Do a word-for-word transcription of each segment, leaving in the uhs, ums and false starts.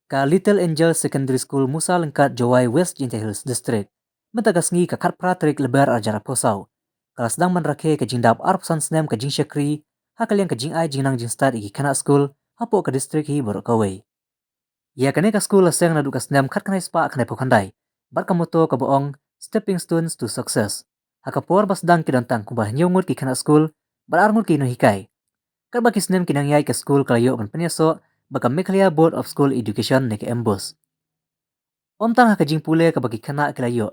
Ka Little Angel Secondary School, Musa Lyngkat, Jowai, West Jaintia Hills District, mynta ka sngi ka khatphra tarik Lber arhajar arphew saw, ka la sdang ban rakhe ka jingdap arphew san snem ka jingshakri ha ka liang ka jingai jingnang jingstad ïa ki khynnah skul hapoh ka district hi baroh kawei. Ïa kane ka skul la seng naduh ka snem khatkhyndai spah khyndaiphew khyndai bad ka motto kaba ong Stepping Stones to Success. Ha ka por ba sdang ki don tang kumba hynñiew ngut ki khynnah skul bad ar ngut ki nonghikai. Katba ki snem ki nang ïaid, ka skul ka la ïoh ban pynïasoh bad ka Meghalaya Board of School Education ne ka MBOSE. Ym tang ha ka jingpule kaba ki khynnah ki la ïoh,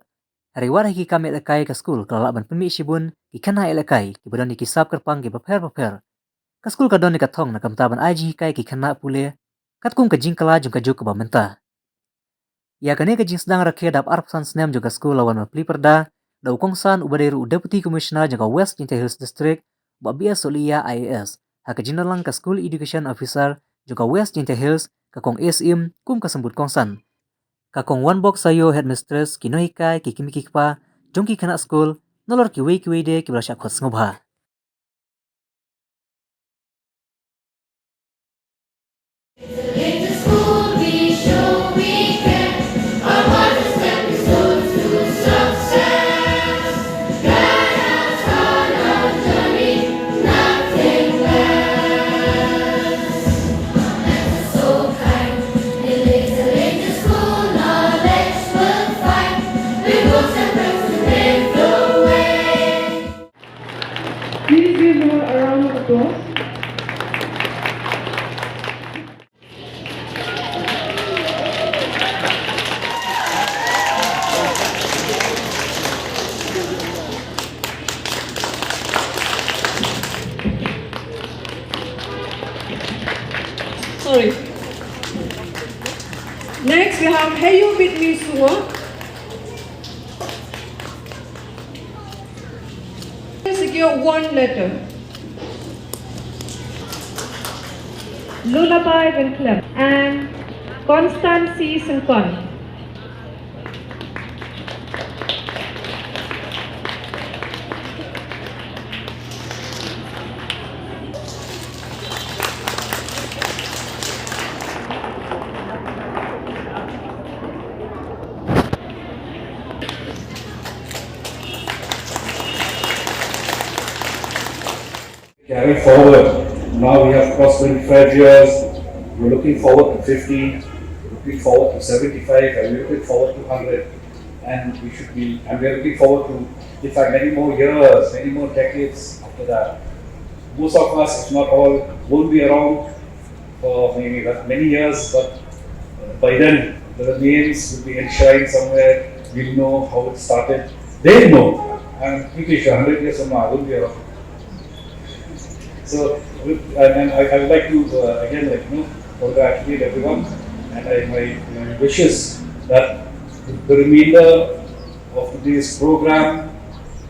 hynrei wat ha ki kam ïalehkai ka skul ka la lah ban pynmih shibun ki khynnah ïalehkai kiba don ïa ki sap kyrpang kiba pher bapher. Ka skul ka don ïa ka thong na ka bynta ban ai jinghikai ki khynnah pule katkum ka jingkylla jong ka juk kaba mynta. Ïa kane ka jingsdang rakhe dap arphew san snem jong ka skul la wan ban plie pyrda da u kongsan uba dei ruh u Deputy Commissioner jong ka West Jaintia Hills District, Bah B S Sohliya I A S, ha ka jingdon lang ka School Education Officer jong ka West Jaintia Hills, ka Kong A Syiem, kum ka symbud kongsan, ka Kong Wanbok Sayo, Headmistress, ki nonghikai, ki kmie ki kpa jong ki khynnah skul, nalor kiwei kiwei de kiba la shah khot sngewbha. Please give her a round of applause. Sorry. Next, we have Heyu Bitmi Suwa. Secure one letter. Lullaby Van Clem and Constance C. Sengkon. Carry forward. Now we have crossed twenty-five years. We're looking forward to fifty, looking forward to seventy-five, and we're looking forward to hundred. And we should be, and we're looking forward to, in fact, many more years, many more decades after that. Most of us, if not all, won't be around for maybe many years, but by then, the names will be enshrined somewhere. We'll know how it started. They know. I'm pretty sure hundred years from now, I won't be around. So, with, and, and I, I would like to, uh, again, like, you know, congratulate everyone, and I, my, my wishes that the remainder of today's program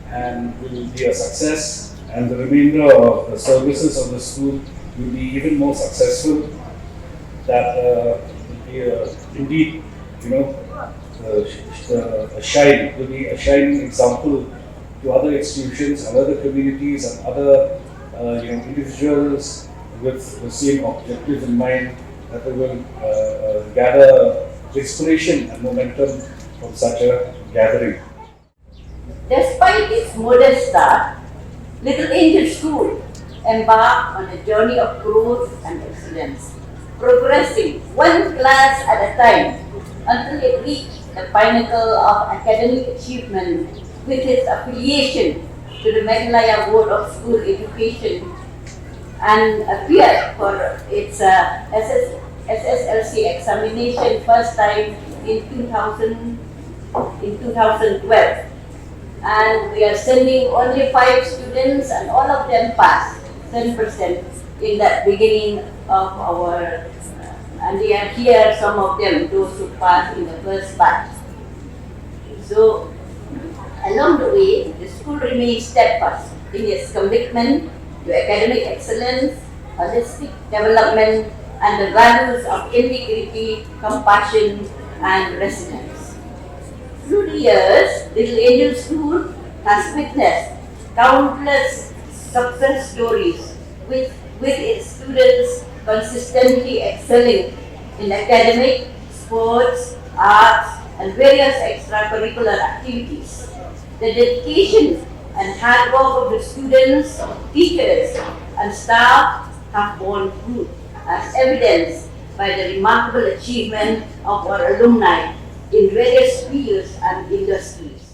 and will be a success, and the remainder of the services of the school will be even more successful. That, uh, will be, uh, indeed, you know, uh, sh- sh- uh, a shine, will be a shining example to other institutions and other communities and other, uh, you know, individuals with the same objectives in mind, that they will, uh, uh, gather inspiration and momentum from such a gathering. Despite its modest start, Little Angel School embarked on a journey of growth and excellence, progressing one class at a time until it reached the pinnacle of academic achievement with its affiliation to the Meghalaya Board of School Education and appeared for its, uh, S S, S S L C examination first time in two thousand, in two thousand twelve. And we are sending only five students, and all of them passed, ten percent in that beginning of our, and they are here, some of them, those who passed in the first batch. So, along the way, the school remains steadfast in its commitment to academic excellence, holistic development, and the values of integrity, compassion, and resilience. Through the years, Little Angel School has witnessed countless success stories, with, with its students consistently excelling in academic sports, arts, and various extracurricular activities. The dedication and hard work of the students, teachers, and staff have borne fruit, as evidenced by the remarkable achievement of our alumni in various fields and industries.